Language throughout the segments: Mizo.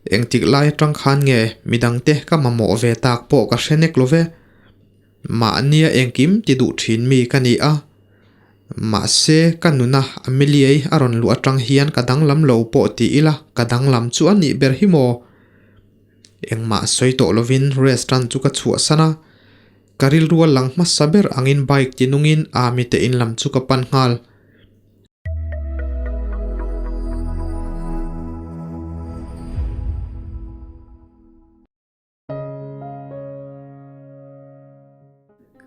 Engtik lai atang khan nge midangte ka mamawh ve tak pawh ka hre nek lo ve. Mahnia engkim ti duh thin mi ka ni a. Mahse ka nuna Ameliei a rawn luh atang hian ka danglam lo pawh ti ila ka danglam chu a nih ber hi maw? Engmah sawi tawh lovin restaurant chu ka chhuahsan a. Ka rilru a lang hmasa ber angin bike ti nungin Ami te in lam chu ka pan nghal.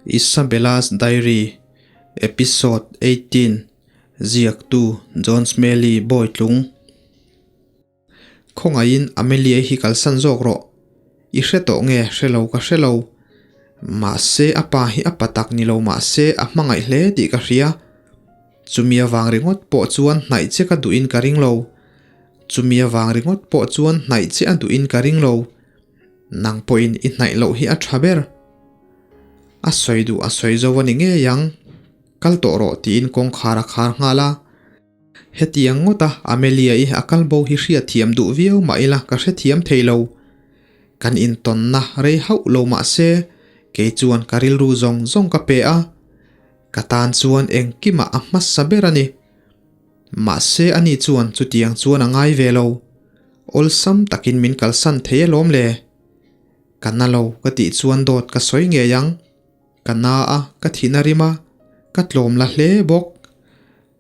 Isabella's Diary, Episode 18, Ziaktu John Smelly Bawitlung. Khawngaihin Amelia hi kalsan zawk rawh. I hre tawh nge hre lo ka hre lo. Mahse a pa hi a pa tak ni lo mahse a hmangaih hle tih ka hria. Chumi avang ringawt pawh chuan hnaih che ka duhin ka ring lo. Chumi avang ringawt pawh chuan hnaih che a duhin ka ring lo. Nang pawhin i hnaih loh hi a tha ber. A sawi duh a sawi zo a ni ngei ang. Kal tawh rawh tiin kawngkhar a khar nghal a. Hetiang ngawta Amelia-i a kal bo hi hriatthiam duh viau mah ila ka hrethiam thei lo. Kan intawnna rei hauh lo mah se, kei chuan ka rilru zawng zawng ka pe a. Ka tan chuan engkimah a hmasa ber a ni. Mahse ani chuan chutiang chuan a ngai ve lo. Awlsam takin min kalsan thei alawm le. Ka na lo ka tih chuan dawt ka sawi ngei ang. Ka na a, ka thihna rim a, ka tlawm la hle bawk.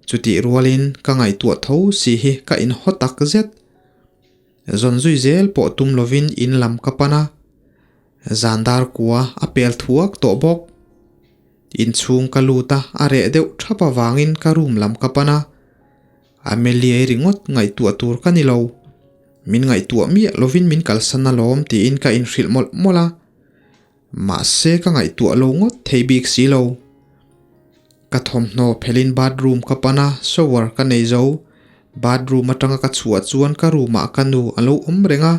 Chutih rualin ka ngaihtuah tho si hi ka inhaw tak zet. Zawn zui zel pawh tum lovin in lam ka pan a. Zan dar kua a pel thuak tawh bawk. Inchhung ka lut a, a reh deuh thap avangin ka room lam ka pan a. Amelia-i ringawt ngaihtuah tur ka ni lo. Min ngaihtuah miah lovin min kalsan alawm tiin ka inhrilh mawlh mawlh a. Mahse ka ngaihtuah lo ngawt thei bik si lo. Ka thawmhnaw phelin bathroom ka pan a, shower ka nei zo. Bathroom atanga ka chhuah chuan ka room ah ka nu a lo awm reng a.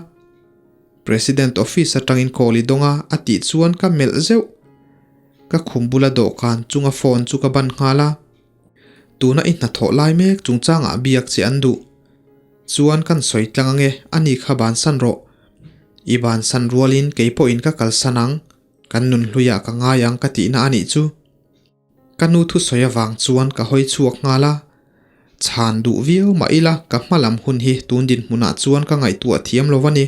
President office atangin call i dawng a, a tih chuan ka melh zeuh. Ka khum bula dawhkan chunga phone chu ka ban nghal a. Tuna i hnathawh lai mek chungchangah biak che an duh. Chuan kan sawi tlang ange, ani kha bansan rawh. I bansan rualin kei pawhin ka kalsan ang, kan nun hluiah ka ngai ang ka tihna a nih chu. Ka nu thusawi avang chuan ka hawi chhuak nghal a. Chhan duh viau mah ila ka hma lam hun hi tun dinhmunah chuan ka ngaihtuah thiam lo a ni.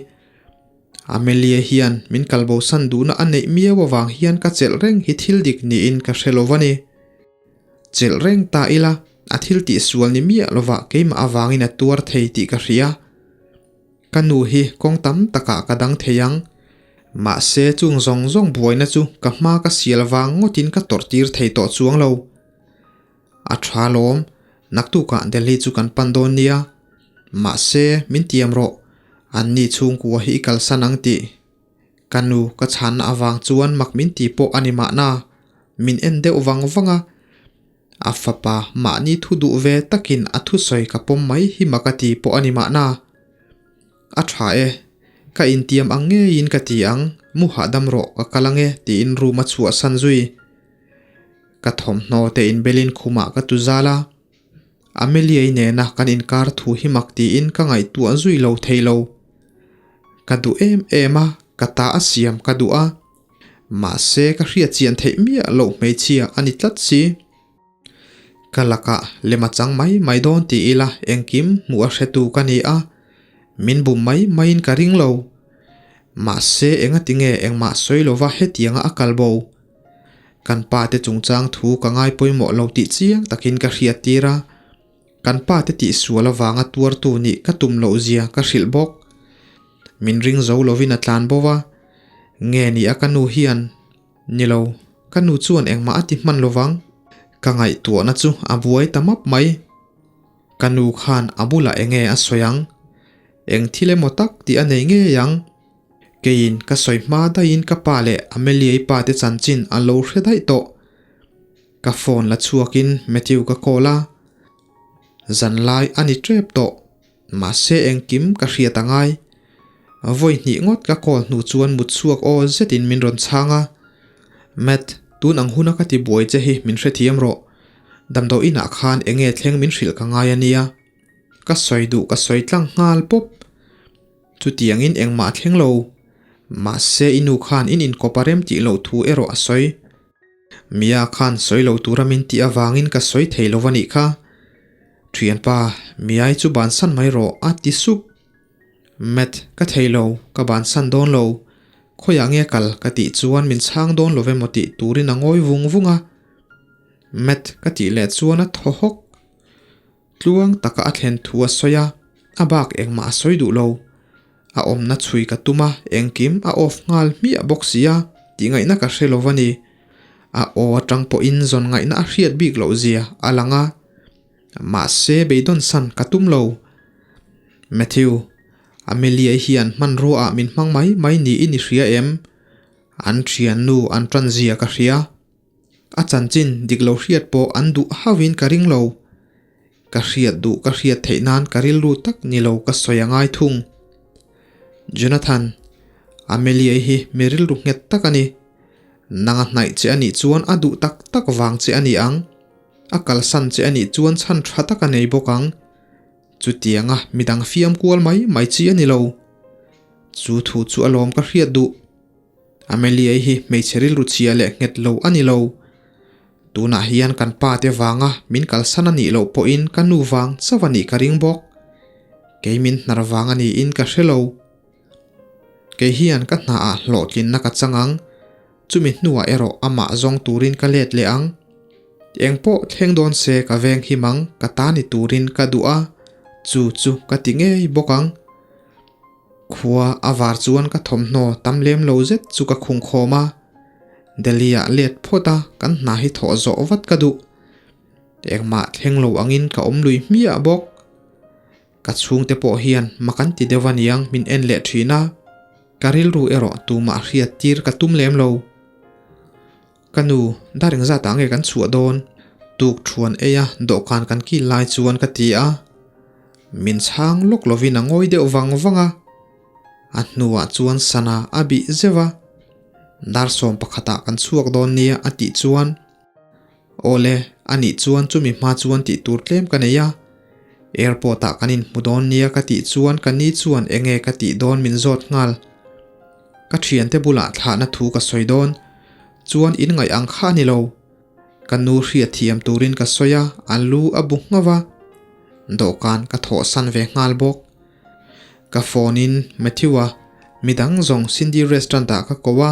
Amelia hian min kalbosan duhna a neih miau avang hian ka chelh reng hi thil dik niin ka hre lo a ni. Chelh reng ta ila, a thil tih sual ni miah lovah keimah avangin a tuar thei tih ka hria. Ka nu hi kawng tam takah ka dang thei ang. Mahse chung zawng zawng buaina chu ka hma ka sial vang ngawtin ka tawrh tir thei tawh chuang lo. A tha lawm, naktukah Delhi chu kan pan dawn nia. Mahse, min tiam rawh, anni chhungkua hi i kalsan ang tih. Ka nu ka chhanna avang chuan mak min ti pawh a ni mahna, min en deuh vang vang a. A fapa mahni thu duh ve takin a thusawi ka pawm mai hi mak a ti pawh a ni mahna. A tha e, ka intiam ang ngeiin ka ti ang, mu hahdam rawh ka kal ang e tiin room a chhuahsan zui. Ka thawmhnaw te inbelin khumah ka tu zal a. Amelia-i nena kan inkar thu hi mak tiin ka ngaihtuah zui lo thei lo. Ka duh em em a, ka ta a siam ka duh a. Mahse ka hriat chian theih miah loh hmeichhia a ni tlat si. Ka lakah lem a chang mai mai dawn ti ila engkim hmuh a hretu ka ni a, min bum mai maiin ka ring lo. Mahse engati nge engmah sawi lova hetianga a kal bo? Kan pa te chungchang thu ka ngai pawimawh lo tih chiang takin ka hriat tir a, kan pa te tihsual avanga tuartu nih ka tum loh zia ka hrilh bawk. Min ring zo lovin a tlan bo va, nge ni a ka nu hian, Ni lo, ka nu chuan engmah a ti hman lovang. Ka ngaihtuahna chu a buai ta map mai. Ka nu khan a bulah enge a sawi ang? Eng thil emaw tak tih a nei ngei ang? Keiin ka sawi hma daihin ka pa leh Amelia-i pa te chanchin an lo hre daih tawh. Ka phone la chhuakin Matthew ka call a, zanlai a ni tep tawh, mahse engkim ka hriat a ngai. Vawi hnih ngawt ka call hnu chuan mut chhuak aw zetin min rawn chhang a, Matt, tun ang huna ka ti buai che hi min hrethiam rawh. Damdawi inah khan enge thleng min hrilh ka ngai a nia. Ka sawi duh ka sawi tlang nghal pawp. Chutiangin engmah a thleng lo. Mahse i nu khan in inkawp a rem tih loh thu erawh a sawi. Mia khan sawi lo tura min tih avangin ka sawi thei lo a nih kha. Thianpa, Miai chu bansan mai rawh a ti sup. Matt, ka thei lo, ka bansan dawn lo. Khawiah nge kal ka tih chuan min chhang dawn lo emaw tih turin a ngawi vung vung a. Matt ka tih leh chuan a thaw hawk. Tluang taka a thlen thu a sawi a, a bak engmah a sawi duh lo. A awmna chhui ka tum a, engkim a off nghal hmiah bawk si a, tih ngaihna ka hre lo a ni. A aw atang pawhin zawn ngaihna a hriat bik loh zia a lang a. Mahse beidawn san ka tum lo. Matthew, Amelia-i hian hmanrua ah min hmang mai mai niin i hria em? An thiannu an tan zia ka hria. A chanchin dik lo hriat pawh an duh hauhin ka ring lo. Ka hriat duh ka hriat theih nan ka rilru tak ni lo ka sawi a ngai thung. Jonathan, Amelia-i hi mi rilru nghet tak a ni. Nang a hnaih che a nih chuan a duh tak tak vang che a ni ang. A kalsan che a nih chuan chhan tha tak a nei bawk ang. Chutianga midang fiam kual mai mai chi a ni lo. Chu thu chu alawm ka hriat duh. Amelia-i hi hmeichhe rilru chhia leh nghet lo a ni lo. Tunah hian kan pa te vanga min kalsan a nih loh pawhin ka nu vang chauh a nih ka ring bawk. Kei min hnar vang a niin ka hre lo. Kei hian ka hnaah hlawhtlinna ka chang ang, chumi hnuah erawh amah zawng turin ka let leh ang. Engpawh thleng dawn se ka veng him ang, ka ta ni turin ka duh a, chu chu ka ti ngei bawk ang. Khua a var chuan ka thawmhnaw tam lem lo zet chu ka khung khawm a, Delhi ah let phawt a kan hna hi thawh zawh vat ka duh. Engmah thleng lo angin ka awm lui hmiah bawk. Ka chhungte pawh hian mak an ti deuh aniang min en leh thin a, ka rilru erawh tumah hriat tir ka tum lem lo. Ka nu, dar engzat ah nge kan chhuah dawn? Tuk thuan ei a dawhkan kan kil lai chuan ka ti a. Min chhang lawk lovin a ngawi deuh vang vang a. A hnuah chuan sana a bih zeuh a. Dar 11 ah kan chhuak dawn nia a tih chuan. Awle, a nih chuan chumi hma chuan tih tur tlem ka nei a. Airport ah kan inhmu dawn nia ka tih chuan ka ni chuan enge ka tih dawn min zawt nghal. Ka thiante bulah thlahna thu ka sawi dawn chuan in ngaih ang kha a ni lo. Ka nu hriat thiam turin ka sawi a, a lu a bu nghauh a. Dawhkan ka thawhsan ve nghal bawk. Ka phone in Matthew-a midang zawng Cindy restaurant ah ka ko a.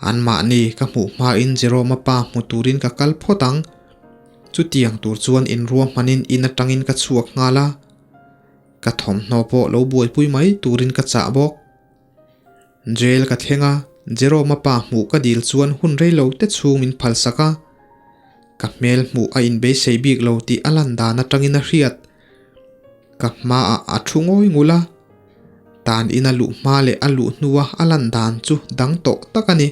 Anmahni ka hmuh hmain Jerome-a pa hmu turin ka kal phawt ang. Chutiang tur chuan inruahmanin in atangin ka chhuak nghal a. Ka thawmhnaw pawh lo buaipui mai turin ka chah bawk. Jail ka thleng a, Jerome-a pa hmuh ka dil chuan hun rei lo te chhung min phalsak a. Ka hmel hmuh a inbeisei bik lo tih a lan dan atangin a hriat. Ka hmaah a thu ngawi ngul a, tan in a luh hma leh a luh hnua a lan dan chu dang tawh tak a ni.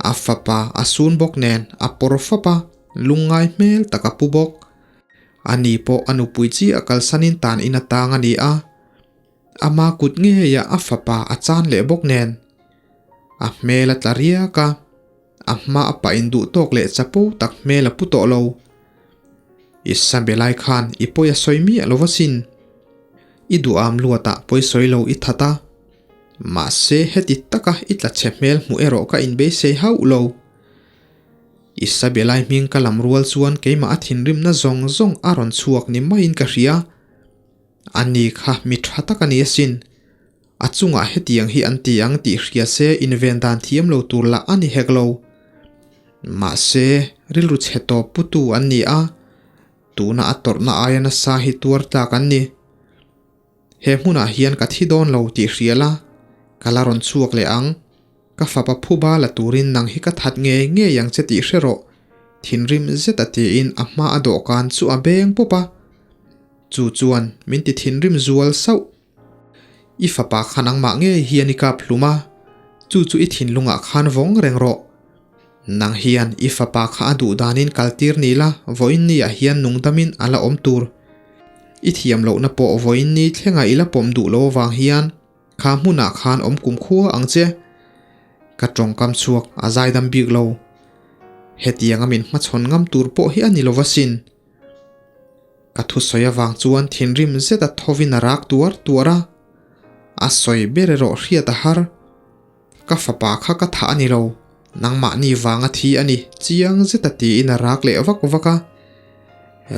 A fapa a sun bawk nen a pawr fap a, lungngai hmel tak a pu bawk. Ani pawh a nupui chiah kalsanin tan in a tang a ni a, ama kut ngeia a fapa a chan leh bawk nen. A hmel a tla riak a. A hma a pah in duh tawk leh chapo tak hmel a pu tawh lo. I sabe lai khan i pawi a sawi miah lo va sin. I duham luatah pawi sawi lo i that a. Mahse heti taka i tla chhe hmel hmuh erawh ka inbeisei hauh lo. I sabe lai hming ka lam rual chuan keimah a thinrimna zawng zawng a rawn chhuak ni maiin ka hria. Ani kha mi tha tak a ni asin. A chungah hetiang hi an ti ang tih hria se inven dan thiam lo tur lah a ni hek lo. Mahse, rilru chhe tawp putu an ni a, tuna a tawrhna aia nasa hi tuar tlak an ni. He hmunah hian ka thi dawn lo tih hria la, ka la rawn chhuak leh ang. Ka fapa phuba la turin nang hi ka that ngei ngei ang che tih hre rawh, thinrim zet a tiin a hma a dawhkan chu a beng pawp a. Chu chuan min ti thinrim zual sauh. I fapa kha nangmah ngei hian i kap hlum a, chu chu i thinlungah khan vawng reng rawh. Nang hian i fapa kha a duh danin kaltir ni la, vawiin niah hian nungdamin a la awm tur. I thiam lohna pawh vawiin ni thlenga i la pawm duh lo avang hian kha hmunah khan awm kumkhua ang che. Ka tawngkam chhuak a zaidam bik lo. Hetianga min hmachhawn ngam tur pawh hi a ni lo va sin. Ka thusawi avang chuan thinrim zet a thovin a rak tuar tuar a. A sawi ber erawh hriat a har. Ka fapa kha ka thah a ni lo, nangmahni vanga thi a ni, chiang zeta tiin a rak leh vak vak a.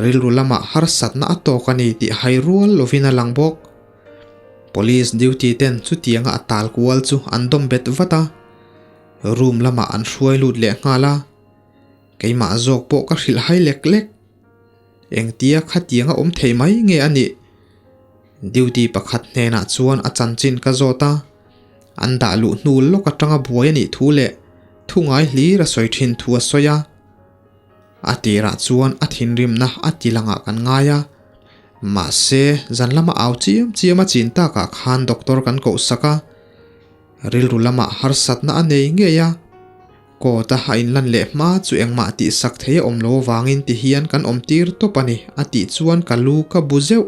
Rilru lamah harsatna a tawk a ni tih hai rual lovin a lang bawk. Police duty ten chutianga a tal kual chu an dawm bet vat a, room lamah an hruai lut leh nghal a. Keimah zawk pawh ka hrilh hai lek lek. Engtia khatianga awm thei mai nge a nih? Duty pakhat hnenah chuan a chanchin ka zawt a, an dah luh hnu lawk atanga buai a nih thu leh thu ngai hlir a sawi thin thu a sawi a. A tirah chuan a thinrimna a ti langah kan ngai a, mahse zan lama au chiam chiam a chin takah khan doctor kan koh sak a, rilru lamah harsatna a nei ngei a. Court a a inlan leh hma chu engmah tih sak thei a awm lo avangin ti hian kan awm tir tawp a ni a tih chuan ka lu ka bu zeuh.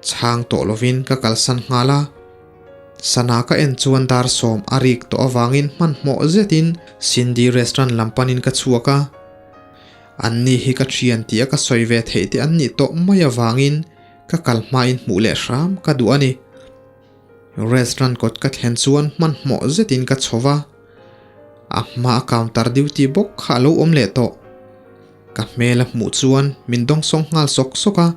Chhang tawh lovin ka kalsan nghal a. Sana ka en chuan dar sawm a rik tawh avangin hmanhmawh zetin Cindy restaurant lam panin ka chhuak a. Anni hi ka thian tih a ka sawi ve theih te an nih tawh mai avangin ka kal hmain hmuh leh hram ka duh a ni. Restaurant kawt ka thlen chuan hmanhmawh zetin ka chho va, a hma a counter duty bawk kha a lo awm leh tawh. Ka hmel a hmuh chuan min dawngsawng nghal sawk sawk a.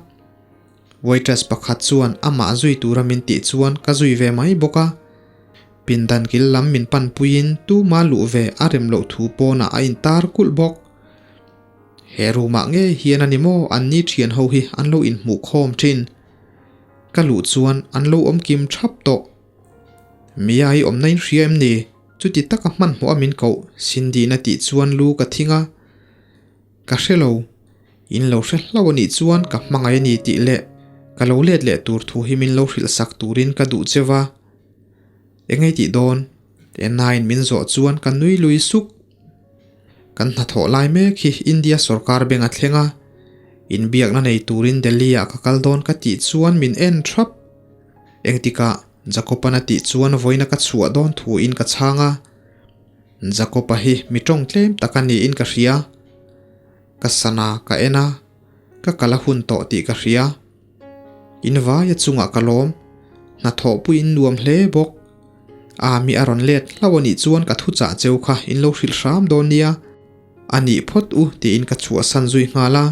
Waitress pakhat chuan amah zui tura min tih chuan ka zui ve mai bawk a. Pindan kil lam min panpuiin tuma luh ve a rem loh thu pawnah a intar kulh bawk. He room ah ngei hian a ni maw an ni thian ho hi an lo inhmuh khawm thin. Ka luh chuan an lo awm kim thap tawh. Mia i awmna in hria em ni? Chuti taka hmanhmawh a min koh Cindy na tih chuan lu ka thing a. Ka hre lo. In lo hre hlauh a nih chuan ka hmangaih a ni tih leh ka lo let leh tur thu hi min lo hrilh sak turin ka duh che va. Engei tih dawn? Ennain min zawh chuan ka nui lui suk. Kan hnathawh lai mek hi India sorkar bank a thleng a, inbiakna nei turin Delhi ah ka kal dawn ka tih chuan min en thap. Engtikah Jacob-an a tih chuan vawiina ka chhuah dawn thu in ka chhang a, Jacob-a hi mi tawng tlem tak a niin ka hria. Ka sana ka en a, ka kal a hun tawh tih ka hria. In vaia chungah ka lawm, hnathawh puiin nuam hle bawk. A mi a rawn let hlauh a nih chuan ka thuchah cheu kha in lo hrilh hram dawn nia. A nih phawt u tiin ka chhuahsan zui nghal a.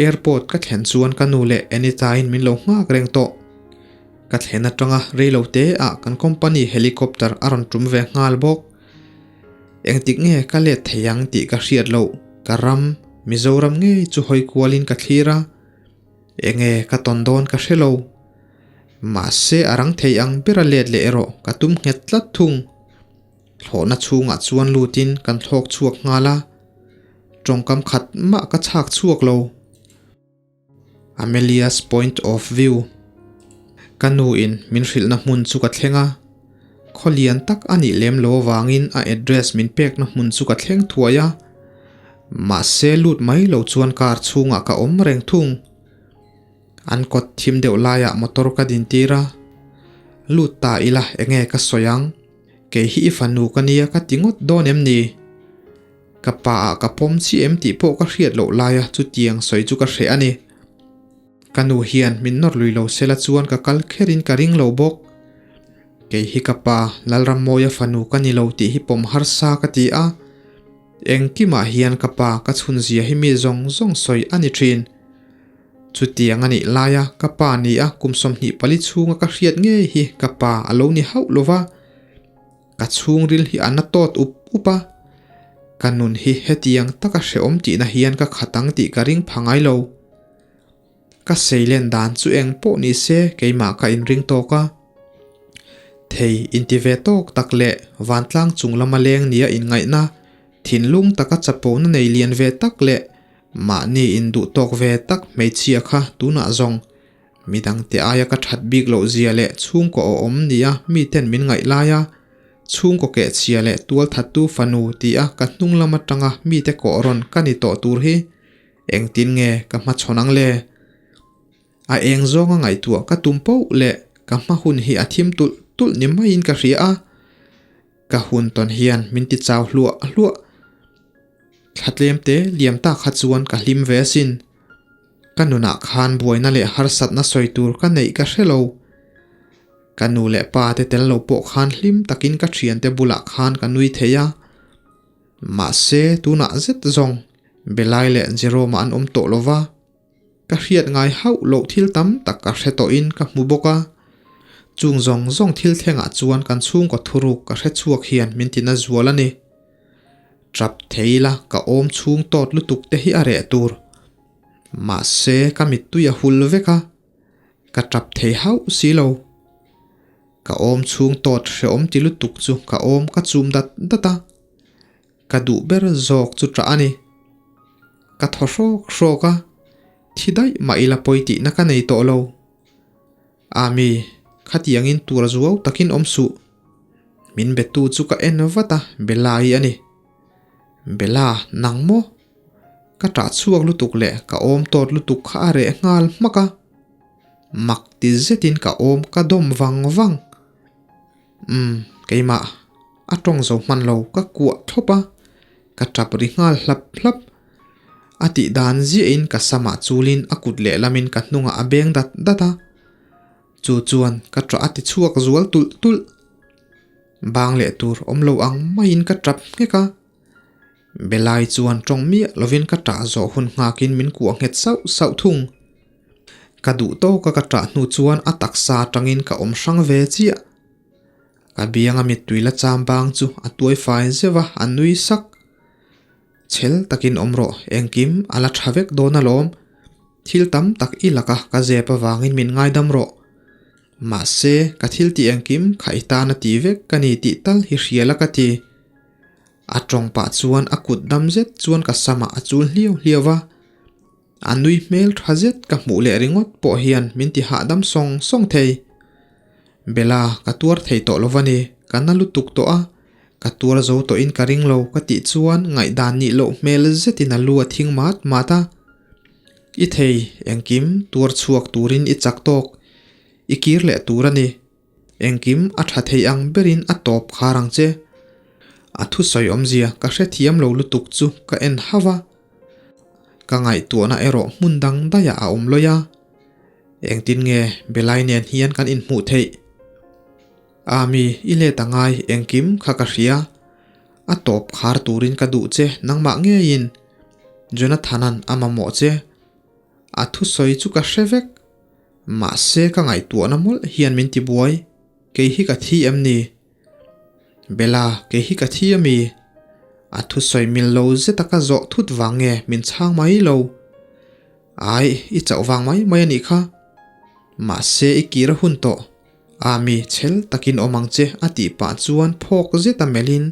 Airport ka thlen chuan ka nu leh Anita-in min lo nghak reng tawh. Ka thlen atanga reilo te ah kan company helicopter a rawn tum ve nghal bawk. Engtik nge ka let thei ang tih ka hriat loh ka ram Mizoram ngei chu hawi kualin ka thlir a. Enge ka tawn dawn ka hre lo. Mahse a rang thei ang bera let leh erawh ka tum nghet tlat thung. Thlawhna chhungah chuan lutin kan thlawk chhuak nghal a, tawngkam khat mah ka chhak chhuak lo. Amelia's point of view Ka nu in min hrilhna hmun chu ka thleng a, khaw lian tak a nih lem lo avangin a address min pekna hmun chu ka thleng thuai a, mahse lut mai lo chuan car chhungah ka awm reng thung. An kawt thim deuh laiah motor ka din tir a, lut ta ila enge ka sawi ang, kei hi i fanu ka nia ka ti ngawt dawn em ni? Ka pa ah ka pawm chi em tih pawh ka hriat loh laia chutiang sawi chu ka hreh a ni. Ka nu hian min nawr lui lo sela chuan ka kal kherin ka ring lo bawk. Kei hi ka pa Lalrammawia fanu ka ni lo tih hi pawm harsa ka ti a, engkimah hian ka pa ka chhunzia hi mi zawng zawng sawi a ni thin. Chutiang a nih laia ka pa ni a kum 24 chhunga ka hriat ngei hi ka pa a lo ni hauh lo va, ka chhungril hi a na tawt up up a, ka nun hi hetiang taka hrehawm tihna hian ka khat ang tih ka ring pha ngai lo. Ka seilen dan chu eng pawh ni se keimah ka inring tawk a. Thei inti ve tawk tak leh vantlang chung lama leng nia inngaihna, thinlung taka chapona nei lian ve tak leh Mahni induh tawk ve tak hmeichhia kha tunah zawng midangte aia ka that bik loh zia leh chhungkaw awm nia miten min ngaih lai a, chhungkaw kehchhia leh tualthattu fanu tia ka hnung lam atanga mite kawh rawn ka ni tawh tur hi engtin nge ka hmachhawn ang le? A eng zawnga ngaihtuah ka tum poh leh ka hma hun hi a thim tulh tulh ni maiin ka hria a. Ka hun tawn hian min ti chau hluah hluah. Thla tlem te liam tak kha chuan ka hlim ve asin. Ka nunah khan buaina leh harsatna sawi tur ka neih ka hre lo. Ka nu leh pa te tel lo pawh khan hlim takin ka thiante bulah khan ka nui thei a. Mahse tunah zet zawng Belai leh Jerome-a an awm tawh lova. Ka hriat ngai hauh loh thil tam tak ka hre tawhin ka hmu bawk a. Chung zawng zawng thil thlengah chuan kan chhungkaw thuruk ka hre chhuak hian min tina zual a ni. Tap thei ila ka awm chhung tawt lutuk te hi a reh tur. Mahse ka mittui a hul vek a, ka tap thei hauh si lo. Ka awm chhung tawt hreawm ti lutuk chu ka awm ka chum dat dat a. Ka duh ber zawk chu tah a ni. Ka thaw hrawk hrawk a, thi daih mah ila pawi tihna ka nei tawh lo. Ami, khatiangin tur zuau takin awm suh. Min betu chu ka en vat a, Bella hi a ni. Bella, nang maw? Ka tah chhuak lutuk leh ka awm tawt lutuk kha a reh nghal hmak a. Mak ti zetin ka awm ka dawm vang vang. Umm, keimah a tawng zo hman lo ka kuah thlawp a, ka tap ri nghal hlap hlap. A tih dan ziahin ka samah chulin a kut lehlamin ka hnungah a beng dat dat a. Chu chuan ka tah a ti chhuak zual tulh tulh. Bang leh tur awm lo ang maiin ka tap nghek a. Belai chuan tawng miah lovin ka tah zawh hun nghakin min kuah nghet sauh sauh thung. Ka duh tawka ka tah hnu chuan a taksa atangin ka awm hrang ve chiah. Ka bianga mittui la cham bang chu a tuai fai zeuh a, a nui sak. Chhel takin awm rawh, engkim a la tha vek dawn alawm. Thil tam tak i laka ka zep avangin min ngaidam rawh. Mahse, ka thil tih engkim kha i tan a ti vek ka ni tih tal hi hria la ka ti. A tawng pah chuan a kut dam zet chuan ka samah a chul hliau hliau a. A nui hmel tha zet ka hmuh leh ringawt pawh hian min ti hahdam sawng sawng thei. Bella, ka tuar thei tawh lo va ni, ka na lutuk tawh a, ka tuar zo tawhin ka ring lo ka tih chuan ngaihdan nih loh hmel zetin a lu a thing mat mat a. I thei, engkim tuar chhuak turin i chak tawk, i kir leh tur a ni. Engkim a tha thei ang berin a tawp khar ang che. A thusawi awmzia ka hrethiam lo lutuk chu ka en hauh a. Ka ngaihtuahna erawh hmun dang daiah a awm lawih a. Engtin nge Belai nen hian kan inhmuh theih? Ami, i let a ngai engkim kha ka hria. A tawp khar turin ka duh che nangmah ngeiin. Jonathan-a'n a mamawh che. A thusawi chu ka hre vek. Mahse ka ngaihtuahna mawlh hian min ti buai, kei hi ka thi em ni? Bella, kei hi ka thi ami? A thusawi mil lo zeta ka zawh thut vang nge min chhang mai lo? Ai, i chauh vang mai mai a nih kha. Mahse i kir a hun tawh. Ami, chhel takin awm ang che a tih pah chuan phawk zeta melhin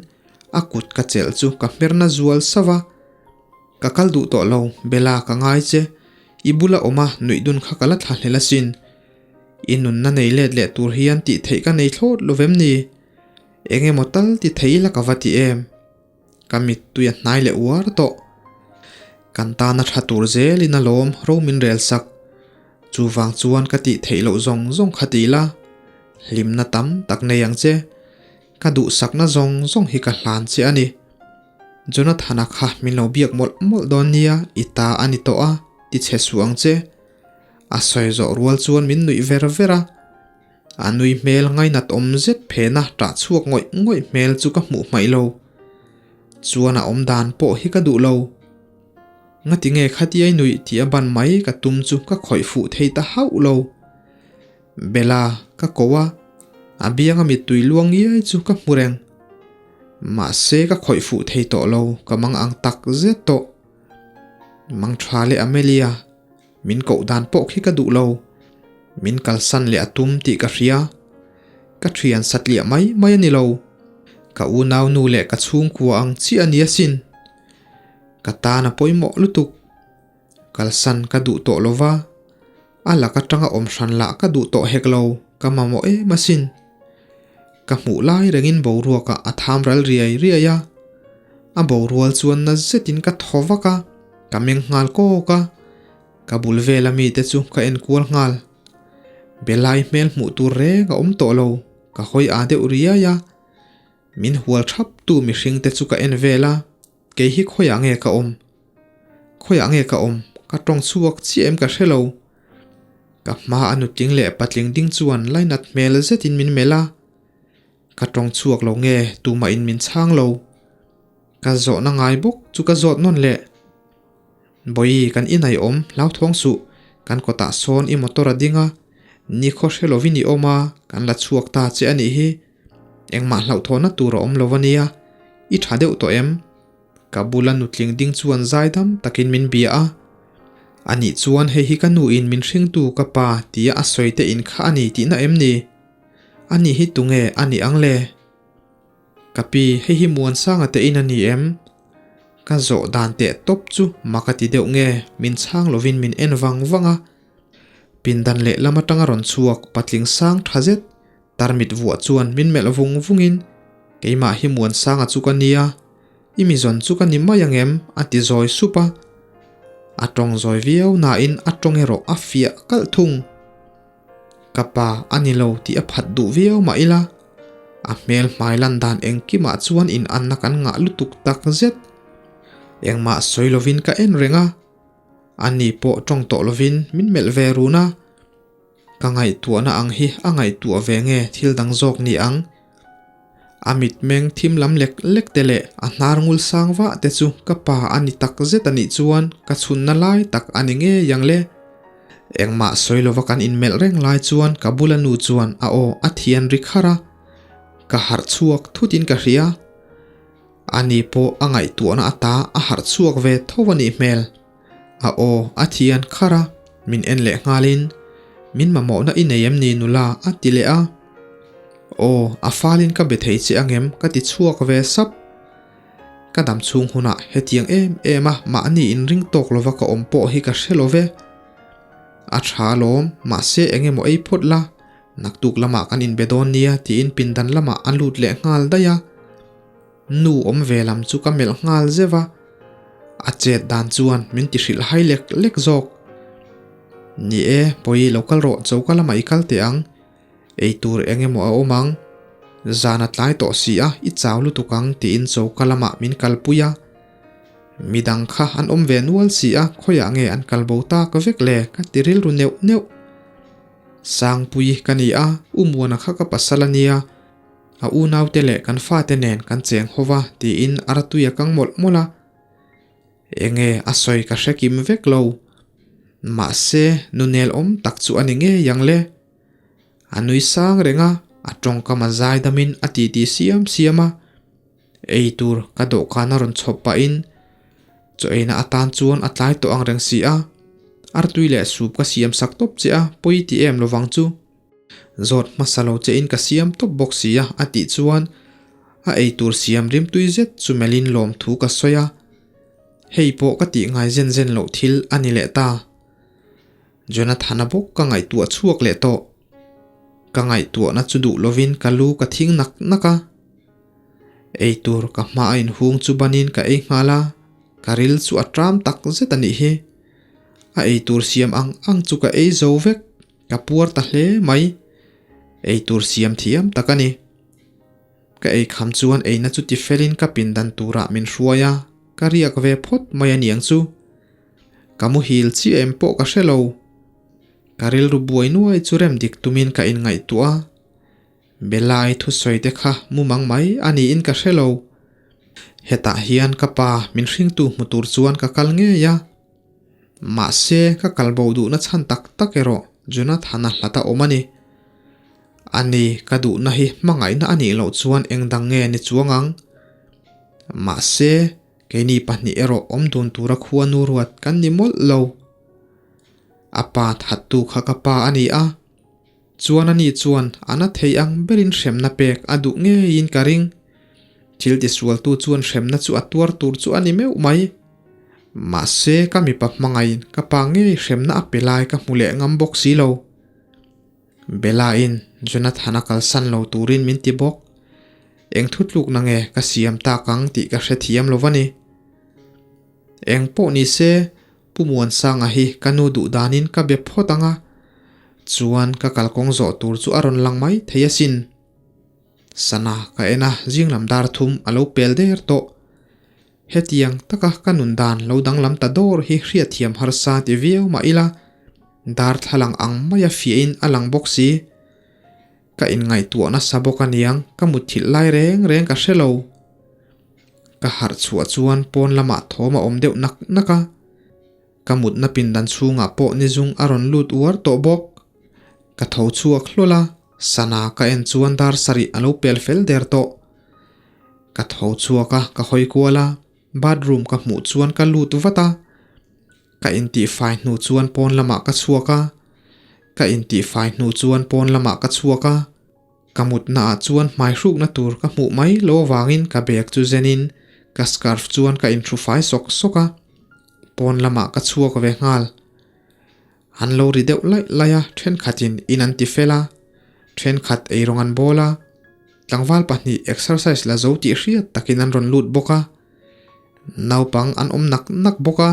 a kut ka chelh chu ka hmerna zual sauh a. Ka kal duh tawh lo, Bella ka ngai che. I bula awm a, nuih dun kha ka la thla hlel asin. I nunna nei let leh tur hian tih theih ka nei thlawt lo vem ni? Eng emaw tal ti thei ila ka va ti em? Ka mittui a hnai leh uar tawh. Kan tana tha tur zelin alawm ro min rel sak. Chuvang chuan ka tih theih loh zawng zawng kha ti ila, hlimna tam tak nei ang che. Ka duhsakna zawng zawng hi ka hlan che a ni. Jonathana kha min lo biak mawlh mawlh dawn nia, i ta a ni tawh a, ti chhe suh ang che. A sawi zawh rual chuan min nuih ver ver a. A nui hmel ngainat awm zet phena ṭah chhuak ngawih ngawih hmel chu ka hmuh hmaih lo. Chuan a awm dan pawh hi ka duh lo. Ngati nge khatiai nuih tih a ban mai ka tum chu ka khawih fuh thei ta hauh lo. Bella, ka ko a, a bianga mittui luang ngiai chu ka hmu reng. Mahse ka khawih fuh thei tawh lo, ka mang ang tak zet tawh. Mang tha leh Amelia, min koh dan pawh khi ka duh lo. Min kalsan leh a tum tih ka hria. Ka thian satliah mai mai a ni lo. Ka unau nu leh ka chhungkua ang chiah a ni asin. Ka tan a pawimawh lutuk. Kalsan ka duh tawh lo va, a lak atanga awm hran lah ka duh tawh hek lo, ka mamawh em asin. Ka hmuh lai rengin boruakah a tham ral riai riai a, a borual chuan na zetin ka thaw vak a, ka meng nghal kawk a, ka bul vela mite chu ka en kual nghal. Belai hmel hmuh tur reng a awm tawh lo, ka hawi aa deuh riai a, min hual thap tu mihring te chu ka en vel a. Kei hi khawiah nge ka awm? Khawiah nge ka awm? Ka tawng chhuak chiah em ka hre lo. Ka hma a nutling leh patling ding chuan lainat hmel zetin min melh a. Ka tawng chhuak lo nge tumah in min chhang lo. Ka zawhna ngai bawk chu ka zawt nawn leh. Bawi kan inai awm hlauthawng suh, kan kawtah sawn i motor a ding a, nikhaw hre lovin i awm a, kan la chhuak ta che a nih hi. Engmah hlauhthawhna tur a awm lo a nia, i tha deuh tawh em? Ka bula nutling ding chuan zaidam takin min bia a. A nih chuan hei hi ka nuin min hringtu ka pa tia a sawi te in kha a ni tihna em ni? A nih hi tunge a nih ang le? Ka pi, hei hi Muansanga te in a ni em? Ka zawh dan teh tawp chu mak a ti deuh nge, min chhang lovin min en vang vang a. Pindan lehlam atanga rawn chhuak patling sang tha zet, tarmit vuah chuan min melh vung vungin, Keimah hi Muansanga chu ka nia, i mi zawn chu ka ni mai ang em? a ti zawi sup a. A tawng zawi viau nain a tawng erawh a fiah kalh thung. Ka pa a ni lo tih a phat duh viau mah ila, a hmel hmai lan dan engkimah chuan in anna kan ngah lutuk tak zet. Engmah sawi lovin ka en reng a, ani pawh tawng tawh lovin min melh ve run a. Ka ngaihtuahna ang hi a ngaihtuah ve nge thil dang zawk ni ang? A mitmeng thim lam lek lek te leh a hnar ngul sang vah te chu ka pa a ni tak zet a nih chuan ka chhunna lai tak a ni ngei ang le. Engmah sawi lova kan inmelh reng lai chuan ka bula nu chuan a aw a thian ri kharh a, ka harh chhuak thutin ka hria. Ani pawh a ngaihtuahna ata a harh chhuak ve tho a nih hmel. A aw a thian kharh a, min en leh nghalin, Min mamawhna i nei em ni nula? a ti leh a. Aw, a falin ka be thei che angem? ka ti chhuak ve sap. Ka dam chhung hunah hetiang em em a mahni inring tawk lova ka awm pawh hi ka hre lo ve. A tha alawm, mahse eng emaw ei phawt la, naktuk lamah kan inbe dawn nia tiin pindan lamah a lut leh nghal daih a. Nu awm ve lam chu ka melh nghal zeuh a, a chet dan chuan min ti hrilh hai lek lek zawk. Ni e, pawi lo kal rawh choka lamah i kal teh ang, ei tur eng emaw a awm ang, zan a tlai tawh si a i chau lutuk ang tiin choka lamah min kalpui a. Midang kha an awm ve nual si a, khawiah nge an kal bo tak vek le ka ti rilru neuh neuh. Sangpui ka ni a, U Muana kha ka pasal a nia, A unaute leh kan fate nen kan cheng ho va tiin a ratui a kang mawlh mawlh a. Enge a sawi ka hre kim vek lo. Mahse, nunel awm tak chu a ni ngei ang le. A nui sang reng a, a tawngkam a zai damin a titi siam siam a. Ei tur ka dawhkan a rawn chhawp pahin chaw eina atan chuan a tlai tawh ang reng si a. Artui leh sup ka siam sak tawp che a, pawi ti em lovang chu. Zawt hmasa lo che in ka siam tawp bawk si a a tih chuan a eitur siam rimtui zet chu melhin lawmthu ka sawi a, hei pawh ka tih ngai zen zen loh thil a ni leh ta. Jonathana bawk ka ngaihtuah chhuak leh tawh. Ka ngaihtuahna chu duh lovin ka lu ka thing nak nak a. Eitur ka hma a inhung chu banin ka ei nghal a, ka ril chu a ṭam tak zet a nih hi. A eitur siam ang ang chu ka ei zo vek. Ka puar ta hle mai. Eitur siam thiam tak a ni. Ka ei kham chuan eina chu ti felin ka pindan turah min hruai a, ka riak ve phawt mai a niang chu. Ka muhil chiah em pawh ka hre lo. Ka rilru buai nuai chu rem dik tumin ka inngaihtuah a. Belai thusawi te kha mumang mai a niin ka hre lo. Hetah hian ka pa min hringtu hmu tur chuan ka kal ngei a. Mahse, ka kal bo duhna chhan tak tak erawh Jonathana hlat a awm a ni. Ani, ka duhna hi hmangaihna a nih loh chuan eng dang nge ni chuang ang? Mahse, keini pahnih erawh awm dun tura khua nu ruat kan ni mawlh lo. A pa thattu kha ka pa a ni a, chuan ani chuan a na thei ang berin hremna pek a duh ngeiin ka ring. Thil tisualtu chuan hremna chu a tuar tur chu a ni meuh mai. Mahse, ka mipa hmangaiin ka pa ngei hremna a pe lai ka hmu leh ngam bawk si lo. Bella-in Jonathan-a kalsan lo turin min ti bawk. Eng thutlukna nge ka siam tak ang tih ka hrethiam lo va ni. Eng pawh ni se, Pu Muansanga hi ka nu duh danin ka be phawt ang a, chuan ka kalkawng zawh tur chu a rawn lang mai thei asin. Sana ka en a, zinglam dar thum a lo pel der tawh. Hetiang taka ka nun dan lo danglam ta dawr hi hriatthiam harsa ti viau mah ila. Darthlalang ang maia fiahin a lang bawk si. Ka inngaihtuah nasa bawk aniang ka mutthilh lai reng reng ka hre lo. Ka harh chhuah chuan pawn lamah thawm a awm deuh nak nak a. Ka mutna pindan chhungah pawh nizung a rawn lut uar tawh bawk. Ka tho chhuak hlawl a, sana ka en chuan dar sarih a lo pel fel der tawh. Ka tho chhuak a, ka hawi kual a, bathroom ka hmuh chuan ka lut vat a. Ka intihfai hnu chuan pawn lamah ka chhuak a, ka intihfai hnu chuan pawn lamah ka chhuak a, ka mutna ah chuan hmai hrukna tur ka hmuh mai lo avangin ka bag chu zenin ka scarf chuan ka inhrufai sawk sawk a, pawn lamah ka chhuak ve nghal. An lo ri deuh laih laih a, thenkhatin in an ti fel a, thenkhat eirawng an bawl a, tlangval pahnih exercise la zo tih hriat takin an rawn lut bawk a. Naupang an awm nak nak bawk a,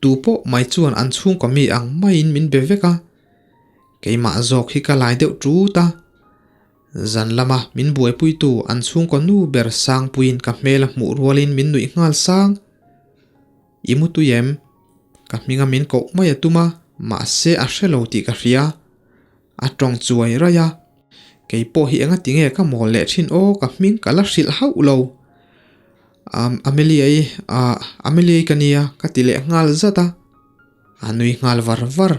tu pawh mai chuan an chhungkaw mi ang maiin min be vek a, keimah zawk hi ka lai deuh tut a, zan lama min buaipuitu an chhungkaw nu ber Sangpuiin ka hmel a hmuh rualin min nuih nghal sang. I mu tui em? Ka hminga min koh mai a tum a, mahse a hre lo tih ka hria. A tawng chuai raih a, Kei pawh hi enga tinge ka mawl leh thin aw ka hming ka la hrilh hauh lo. Um Amelia-i ah Amelia-i ka nia ka ti leh nghal zat a, a nui nghal var var.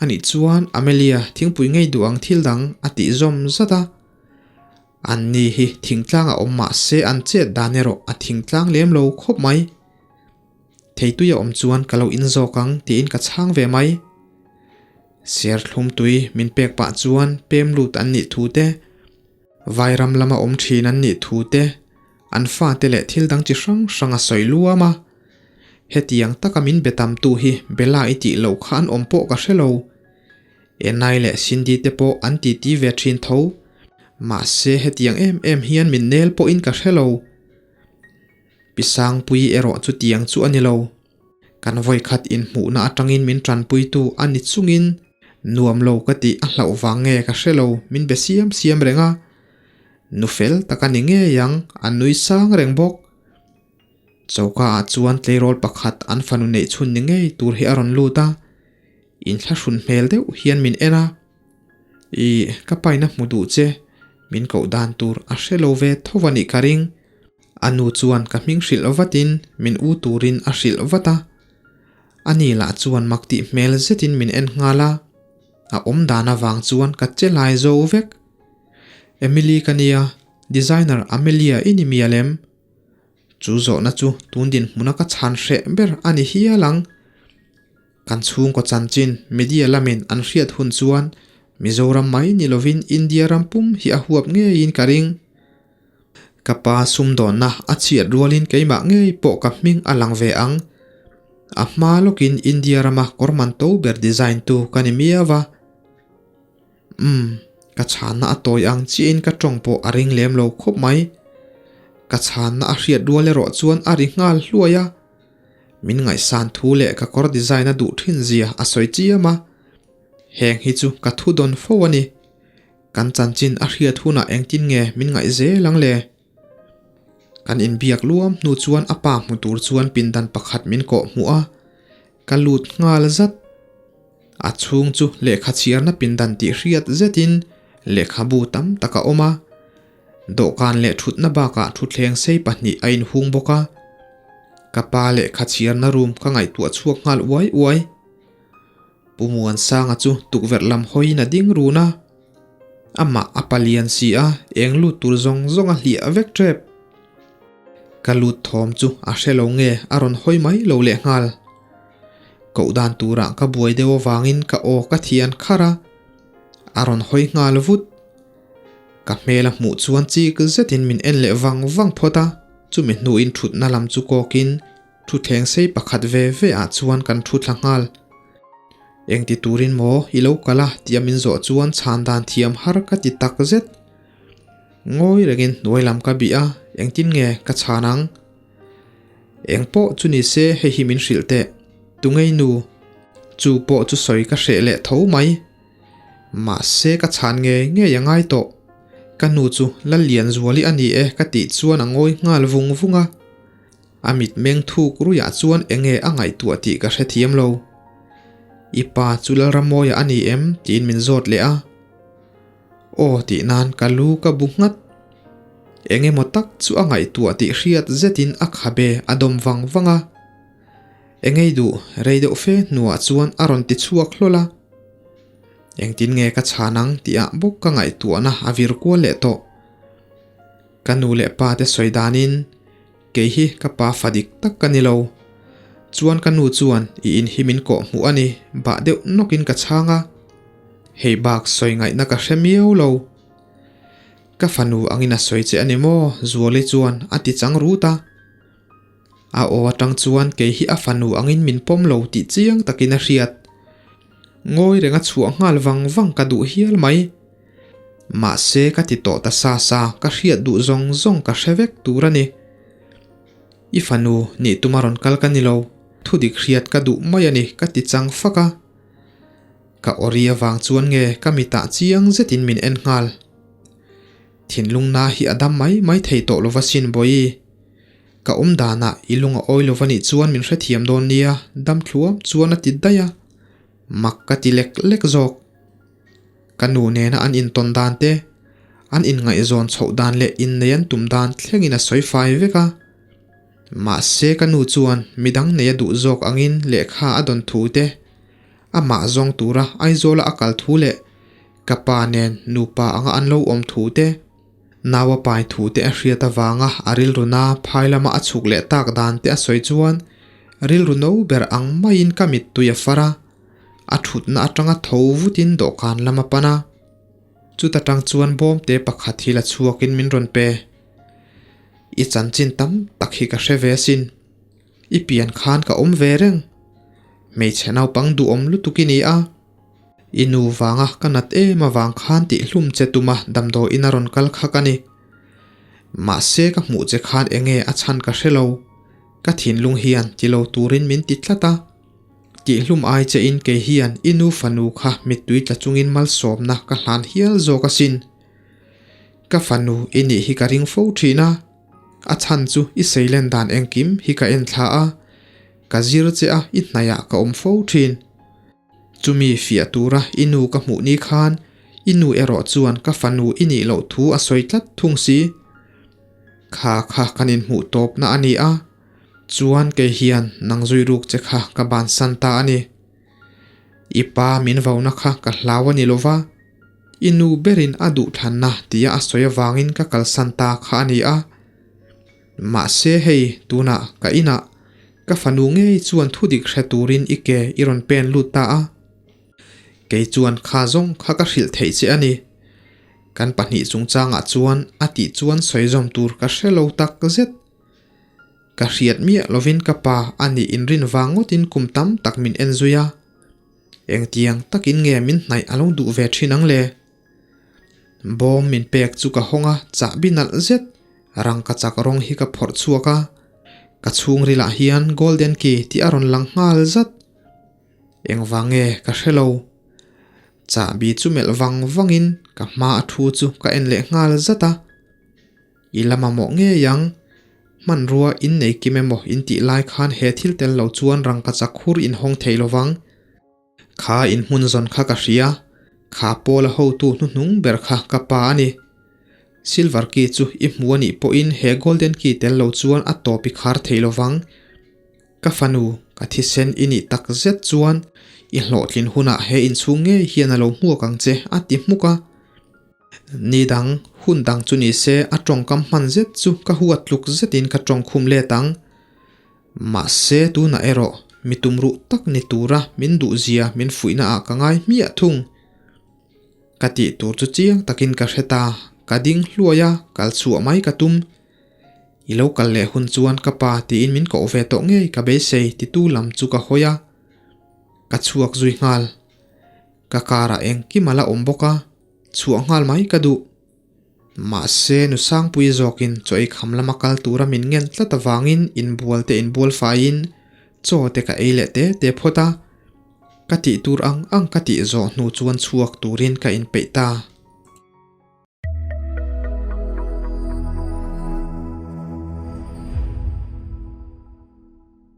Anih chuan Amelia thingpui ngei duh ang thil dang a tih zawm zat a. An ni hi thingtlang a awm mah se an chet dan erawh a thingtlang lem lo khawp mai. Theitui a awm chuan ka lo in zawk ang tiin ka chhang ve mai. Serthlum tui min pek pah chuan pem lut an nih thu te, Vairam lama awm thin an nih thu te, an fate leh thil dang chi hrang hrang a sawi luam a. Hetiang taka min be tamtu hi Bella i tih loh kha an awm pawh ka hre lo. Enai leh Cindy te pawh an titi ve thin tho. Mahse hetiang em em hian min nel pawhin ka hre lo. Pi Sangpuii erawh chutiang chu a ni lo. Kan vawikhat inhmuhna atangin min tanpuitu a ni chungin nuam lo ka tih a hlauh vang nge ka hre lo min be siam siam reng a. Nu fel tak a ni ngei ang, a nui sang reng bawk. Choka ah chuan tleirawl pakhat an fanu neih chhun ni ngei tur hi a rawn lut a, inthlahrun hmel deuh hian min en a. Ih, ka paina hmu duh che, min koh dan tur a hre lo ve tho a nih ka ring. A nu chuan ka hming hrilh vatin min u turin a hrilh vat a. A ni lah chuan mak tih hmel zetin min en nghal a, a awm dan avang chuan ka che lai zo vek. Emily ka nia, designer Amelia i ni mial em? Chu zawhna chu tun dinhmuna ka chhan hreh ber a ni hial ang. Kan chhungkaw chanchin media lamin an hriat hun chuan Mizoram mai ni lovin India ram pum hi a huap ngeiin ka ring. Ka pa sumdawnna a chhiat rualin keimah ngei pawh ka hming a lang ve ang. A hma lawkin India rama kawr man to ber design tu ka ni miau a. Umm, ka chhanna a tawi ang chiahin ka tawng pawh a ring lem lo khawp mai. Ka chhanna a hriat rual erawh chuan a ri nghal hluai a. Min ngaihsan thu leh ka kawr design a duh thin zia a sawi chiam a. Heng hi chu ka thu dawn fo a ni. Kan chanchin a hriat hunah engtin nge min ngaih zel ang le? Kan inbiak luam hnu chuan a pa hmu tur chuan pindan pakhat min kawh hmuh a, ka lut nghal zat. A chhung chu lehkha chhiarna pindan tih hriat zetin lehkhabu tam tak a awm a. Dawhkan leh thutna bakah thutthleng sei pahnih a inhung bawk a. Ka pa lehkha chhiarna room ka ngaihtuah chhuak nghal uai uai. Pu Muansanga chu tukverh lam hawiin a ding run a, amah a palian si a, eng lut tur zawng zawng a hliah vek tep. Ka lut thawm chu a hre lo nge a rawn hawi mai lo leh nghal. Koh dan turah ka buai deuh avangin ka aw ka thian kharh a, a rawn hawi nghal vut. Ka hmel a hmuh chuan chik zetin min en leh vang vang phawt a, chumi hnuin thutna lam chu kawkin Thutthleng sei pakhat ve ve ah chuan kan thu thla nghal. Engti turin maw i lo kal a tia min zawh chuan chhan dan thiam har ka ti tak zet. Ngawi rengin hnuai lam ka bih a, engtin nge ka chhan ang? Eng pawh chu ni se hei hi min hrilh teh. Tungei nu? Chu pawh chu sawi ka hreh leh tho mai. Mahse ka chhan ngei ngei a ngai tawh. Ka nu chu Lallianzuali a ni e ka tih chuan a ngawi nghal vung vung a. A mitmeng thuk ruiah chuan enge a ngaihtuah tih ka hrethiam lo. I pa chu Lalramawia a ni em? tiin min zawt leh a. Aw tih nan ka lu ka bu nghat. Eng emaw tak chu a ngaihtuah tih hriat zetin a khabe a dawm vang vang a. Engei duh rei deuh fe hnuah chuan a rawn ti chhuak hlawl a. Engtin nge ka chhan ang tih ah bawk ka ngaihtuahna a vir kual leh tawh. Ka nu leh pa te sawi danin kei hi ka pa fa dik tak ka ni lo. Chuan ka nu chuan i in hi min kawh hmuh a ni bah deuh nawkin ka chhang a. Hei bak sawi ngaihna ka hre miau lo. Ka fanu angin a sawi che a ni maw? Zuali chuan a ti chang rut a. A aw atang chuan kei hi a fanu angin min pawm lo tih chiang takin a hriat. Ngawi renga chhuah nghal vang vang ka duh hial mai. Mahse ka ti tawh ta sa sa, ka hriat duh zawng zawng ka hre vek tur a ni. I fanu nih tuma rawn kal ka ni lo, thudik hriat ka duh mai a ni ka ti chang fak a. Ka awri avang chuan nge ka mitah chiang zetin min en nghal. Thinlung na hi a dam mai mai thei tawh lova sin Bawihi. Ka awm danah i lung a awi lova nih chuan min hrethiam dawn nia dam thluam chuan a ti daih a, mak ka ti lek lek zawk. Ka nu nena an intawn dan te, an inngaihzawn chhoh dan leh innei an tum dan thlengin a sawi fai vek a. Mahse ka nu chuan midang nei a duh zawk angin lehkha a dawn thu te, amah zawng tura Aizawla a kal thu leh ka pa nen nupa anga an lo awm thu te, Nau a pai thu te a hriat avanga a rilru na phai lama a chhuk leh tak dan te a sawi chuan rilru no ber ang maiin ka mittui a far a, a thutna atanga tho vutin dawhkan lam a pan a. Chuta tang chuan bawmte pakhat hi la chhuakin min rawn pe. I chanchin tam tak hi ka hre ve asin. I pian khan ka awm ve reng. Hmeichhe naupang duhawm lutuk i ni a. I nu vanga ka nat em avang khan tihhlum che tuma damdawiin a rawn kal kha ka ni. Mahse ka hmuh che khan enge a chhan ka hre lo. Ka thinlung hian ti lo turin min ti tlat a. Tihhlum ai che in kei hian i nu fanu kha mittui tla chungin malsawmna ka hlan hial zawk asin. Ka fanu i nih hi ka ring fo thin a. A chhan chu i seilen dan engkim hi ka en thla a. Ka zir che a i hnaihah ka awm fo thin. Chumi fiah tura i nu ka hmuh ni khan i nu erawh chuan ka fanu i nih loh thu a sawi tlat thung si. Kha kha kan inhmuh tawpna a ni a, chuan kei hian nang zui ruk che kha ka bansan ta a ni. I pa min vauna kha ka hlau a ni lova, i nu berin a duhthlanna tia a sawi avangin ka kalsan ta kha a ni a. Mahse hei, tunah ka inah ka fanu ngei chuan thudik hre turin i ke i rawn pen lut ta a. Kei chuan kha zawng kha ka hrilh theih che a ni. Kan pahnih chungchangah chuan a tih chuan sawi zawm tur ka hre lo tak zet. Ka hriat miah lovin ka pa a nih inrin vang ngawtin kum tam tak min en zui a. Engtiang takin nge min hnaih a lo duh ve thin ang le? Bawm min pek chu ka hawng a, chahbi nalh zet rangka chak rawng hi ka phawrh chhuak a. Ka chhungrilah hian golden key tih a rawn lang nghal zat. Engvang nge ka hre lo. Chahbi chu melh vang vangin ka hma a thu chu ka en leh nghal zat a. I la mamawh ngei ang. Hmanrua in nei kim emaw in tih lai khan he thil tel lo chuan rangka chak hur in hawng thei lo vang. Kha in hmun zawn kha ka hria. Kha Paula hotu hnuhnung ber kha ka pa a ni. Silver key chu i hmu a nih pawhin he golden key tel lo chuan a tawp i khar thei lo vang. Ka fanu, ka thisen i nih tak zet chuan i hlawhtlin hunah he inchhung ngei hian a lo hmuak ang che a ti hmuk a. Ni dang, hun dang chu ni se a tawngkam hman zet chu ka huat tluk zetin ka tawngkhum let ang. Mahse tunah erawh mi tumruh tak ni tura min duhzia min fuihna ah ka ngai hmiah thung. Ka tih tur chu chiang takin ka hre ta, ka ding hluai a, kal chhuah mai ka tum. I lo kal leh hun chuan ka pa tiin min koh ve tawh ngei ka beisei titu lam chu ka hawi a, ka chhuak zui nghal. Ka karah engkim a la awm bawk a, chhuah nghal mai ka duh. Mahse nu Sangpui zawkin chaw ei kham lama kal tura min ngen tlat avangin inbual te inbual faiin chaw te ka ei leh te te phawt a, ka tih tur ang ang ka tih zawh hnu chuan chhuak turin ka inpeih ta.